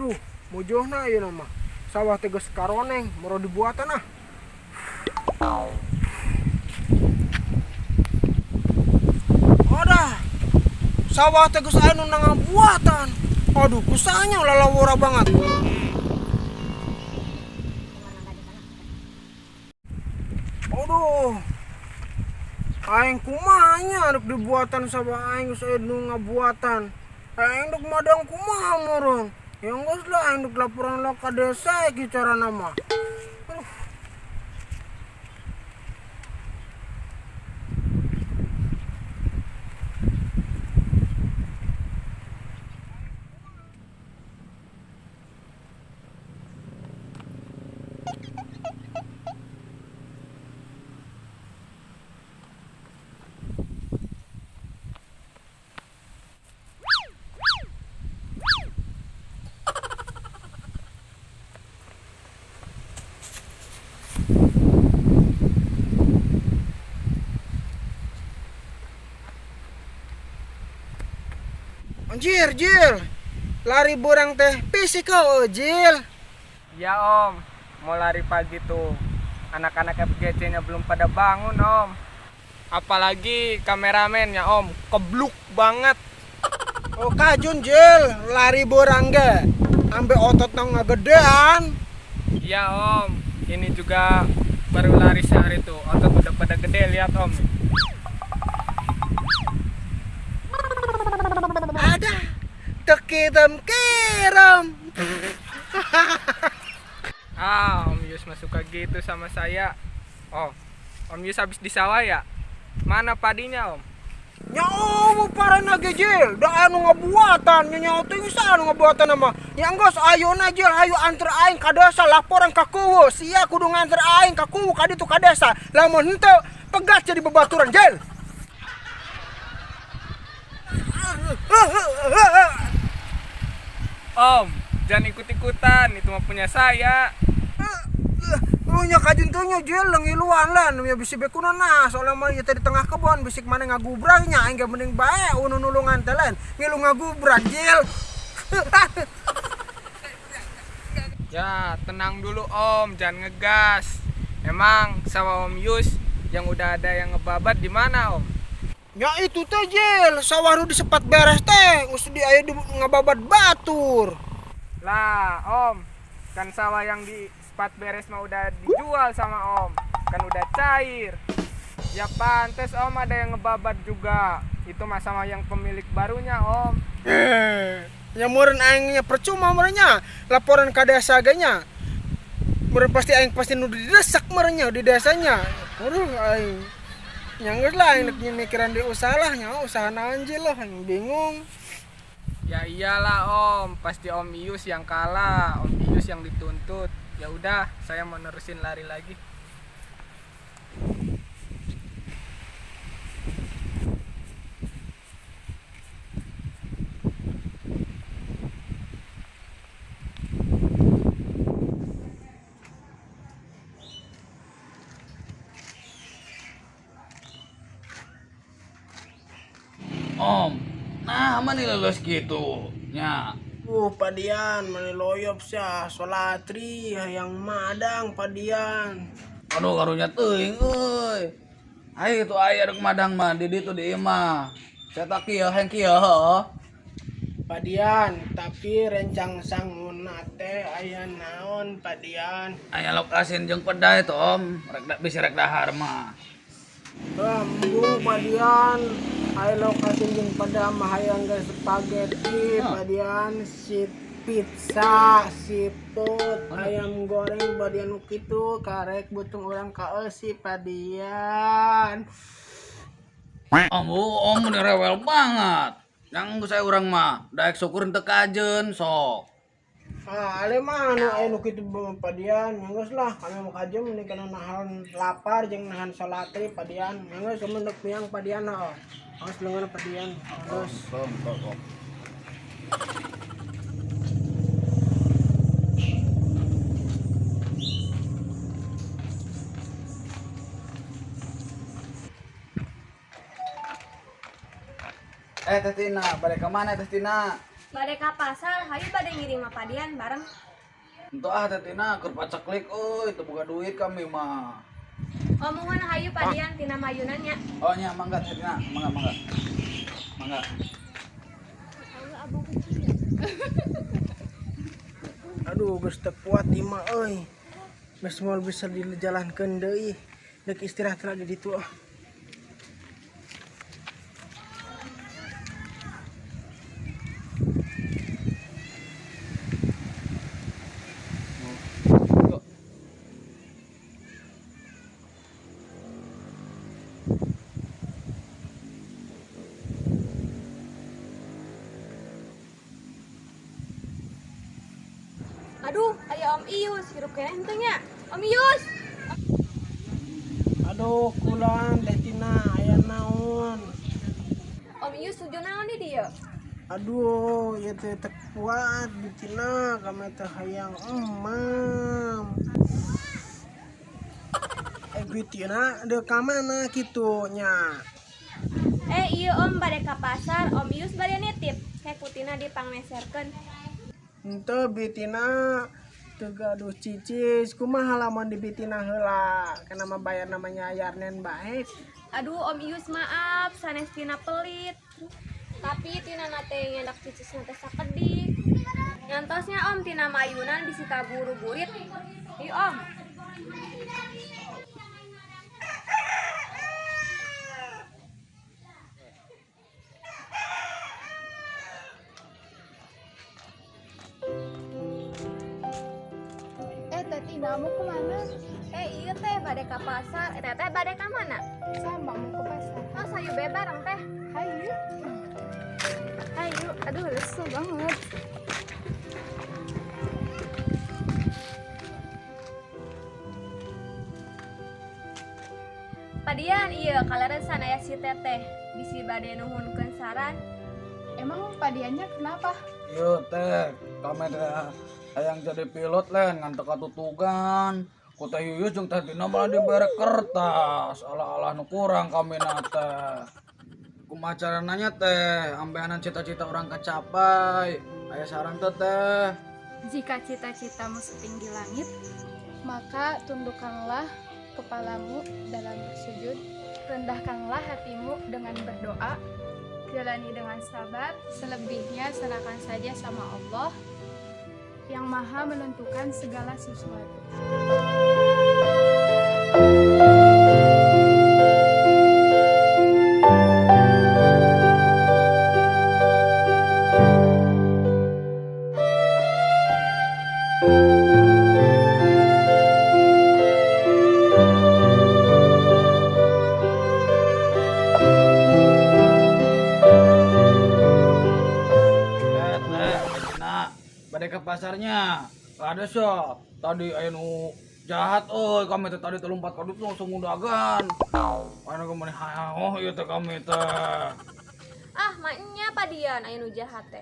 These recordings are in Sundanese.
Aduh, mojohna ayeuna mah. Sawah teh geus karoneng, moro dibuatan ah. Adah. Sawah teh geus aya nu ngabuatan. Aduh, kusanya lalawora banget. Aduh. Aing kumaha nya rek dibuatan sawah aing geus aya nu ngabuatan. Aing dek madang kumaha meureun. Ya geus lah aing dek laporan lah ka desa kieu carana mah. Aduh. Anjir, Jil. Lari borang teh fisik oh, Jil. Ya Om, mau lari pagi tuh. Anak-anak FGC-nya belum pada bangun Om. Apalagi kameramennya Om, kebluk banget. Oh kajun, Jil, lari borang ge. Ambe otot nang ngagedean. Iya Om, ini juga baru lari sehari tuh, otot udah pada gede, lihat Om. Ada tekiram kiram. Ah, Om Yus mah suka gitu sama saya. Oh, Om Yus habis di sawah ya? Mana padinya Om? Nyawa parana ge, Jil, da anu ngabuatan, nya teh geus anu ngabuatan mah. Ya geus ayeuna Jil, ayo anter aing ka desa laporan ka kuwu. Sia kudu nganter aing ka kuwu ka ditu ka desa. Lamun henteu pegat jadi bebaturan, Jil. Om, jangan ikut-ikutan, itu mah punya saya. Lu nya kajun teh nya Jil ngiluan lah ya bisi bekuna nah soalnya mah ieu teh di tengah kebon bisik mana ngagubrak nya aing ge mending bae unu nulungan teh lain ngilu ngagubrak, Jil. Ya, tenang dulu Om, jangan ngegas. Emang sawah Om Yus yang udah ada yang ngebabat di mana Om? Ya itu teh, Jil, sawah nu disepat beres teh geus di aya di ngababat batur. Lah, Om, kan sawah yang di sepat beres mah udah dijual sama Om. Kan udah cair. Ya pantes Om ada yang ngebabat juga. Itu mah sama yang pemilik barunya Om. Eh, ya meureun aing nya percuma meureun nya laporan ka desa ge nya. Meureun pasti aing pasti nu didesak meureun nya di desanya. Aduh aing. Nya geus lah aing rek mikiran di usaha lah nya usaha naon Jil lah aing bingung. Ya iyalah Om, pasti Om Ius yang kalah, Om Ius yang dituntut. Ya udah, saya mau nerusin lari lagi. Om, nah mana lulus gitu nya. Padian, mani loyop sia, solatri hayang madang padian. Aduh karunya teuing euy. Ayo itu aya rek madang mah di ditu di imah. Saya tak kieu hayang kieu heuh. Padian, tapi rencang sanguna teh aya naon padian? Aya lokasi jeung pedai tuh Om, rek da, bisa rek dahar mah. Embung padian, aya lokasi jeung pada mah hayang ge spaghetti padian, si pizza, seafood, ayam goreng padian nu kitu karek butung urang kaeusi padian. Om, oh, Om ini rewel banget. Yang saya urang mah daek syukur teu kajeun sok. Ah, ale mah anu aya nu kitu mah padian, nya geus lah kami mah kajeun mending kana nahan lapar jeung nahan solatri padian. Nya geus kami ndek miang padian heuh. Awas leungeun padian. Geus. Om. Eh, Teh Tina, balik ke mana Teh Tina? Bade ka pasar, hayu bade ngiring Ma Padian bareng. Henteu ah Teh Tina, keur paceklik euy, teu boga duit kami mah. Oh muhun hayu Padian tina mayunan nya. Oh nya mangga Teh Tina, mangga mangga. Mangga. Aduh, geus teu kuat ieu mah euy. Geus moal bisa dijalankeun deui. Deuk istirahat lah di ditu ah. Aduh, aya Om Ius, hirup keneh henteu nya. Om Ius. Aduh, kulan Teh Tina, aya naon? Om Ius tuju naon di dieu? Aduh, ieu teh teu kuat Bi Tina, kami teh hayang emam. Eh Bi Tina, deuk ka mana kitu nya? Eh iya Om bade ka pasar, Om Ius bade nitip. Kayak ku Tina dipangmeserkeun. Henteu Bi Tina, teu gaduh cicis, kumaha lamun di Bi Tina heula? Kana mah bayar namanya yarnen bae. Aduh Om Ius maaf, sanes Tina pelit. Tapi Tina nate ngendak cicis nate sakedik. Nyantosnya Om Tina mayunan bisi kaburu burit. Ieu Om. Eh, Teh Tina mau kemana? Eh iya teh bade ka pasar, eh teteh bade ka mana? Sama mau ke pasar. Oh sayu be bareng teh. Hayu. Hayu, aduh lesu banget. Padian iya kaleresan aya si teteh bisi bade nuhunkeun saran. Emang padiannya kenapa? Ieu teh, kami teh hayang jadi pilot len ngan teu katutugan. Ku Teh Yuyus jeung Teh Tina malah dibere kertas. Alah-alah nu kurang kami na teh. Kumaha carana teh ambeanan cita-cita urang kacapai. Aya saran teh teh. Jika cita-citamu setinggi langit, maka tundukkanlah kepalamu dalam bersujud, rendahkanlah hatimu dengan berdoa, jalani dengan sabar, selebihnya serahkan saja sama Allah yang maha menentukan segala sesuatu. Eh teh, Teh Tina, bade ke pasarnya. Ada sih, tadi aya nu jahat euy, kami teh tadi teh lompat ka ditu langsung ngundagan. Anu kemana oh ieu teh kami teh. Ah maknya Padian aya nu jahat teh.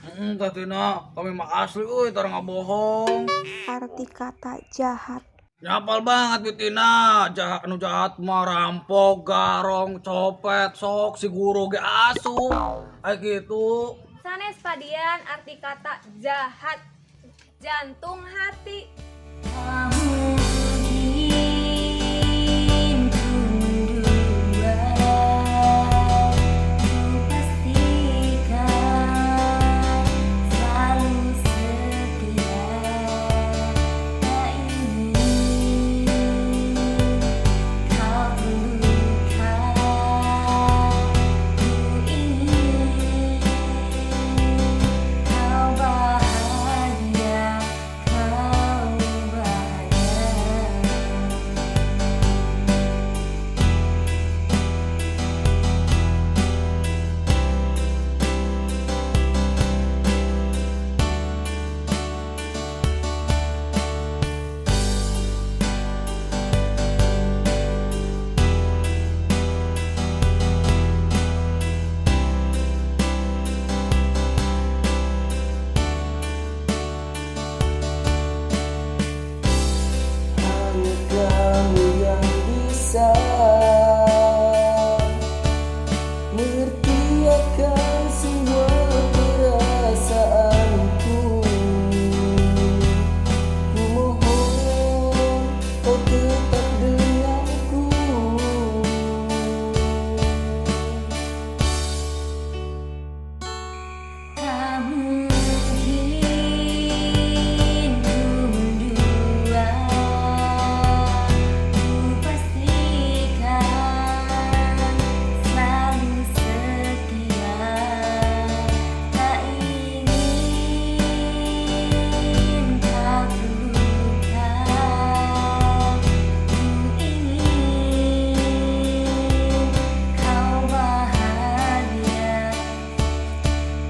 Heeh, Teh Tina, kami mah asli euy, tara ngabohong. Arti kata jahat. Nyapal banget Bi Tina, jahat nu jahat mah rampok, garong, copet, sok si guru ge asup. Aya kitu. Sanes Padian arti kata jahat. Jantung hati. Mungkin dua, ku pastikan selalu setia. Tak ingin kau terluka, ku ingin kau bahagia, kau bahagia.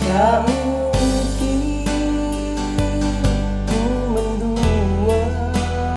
Kau.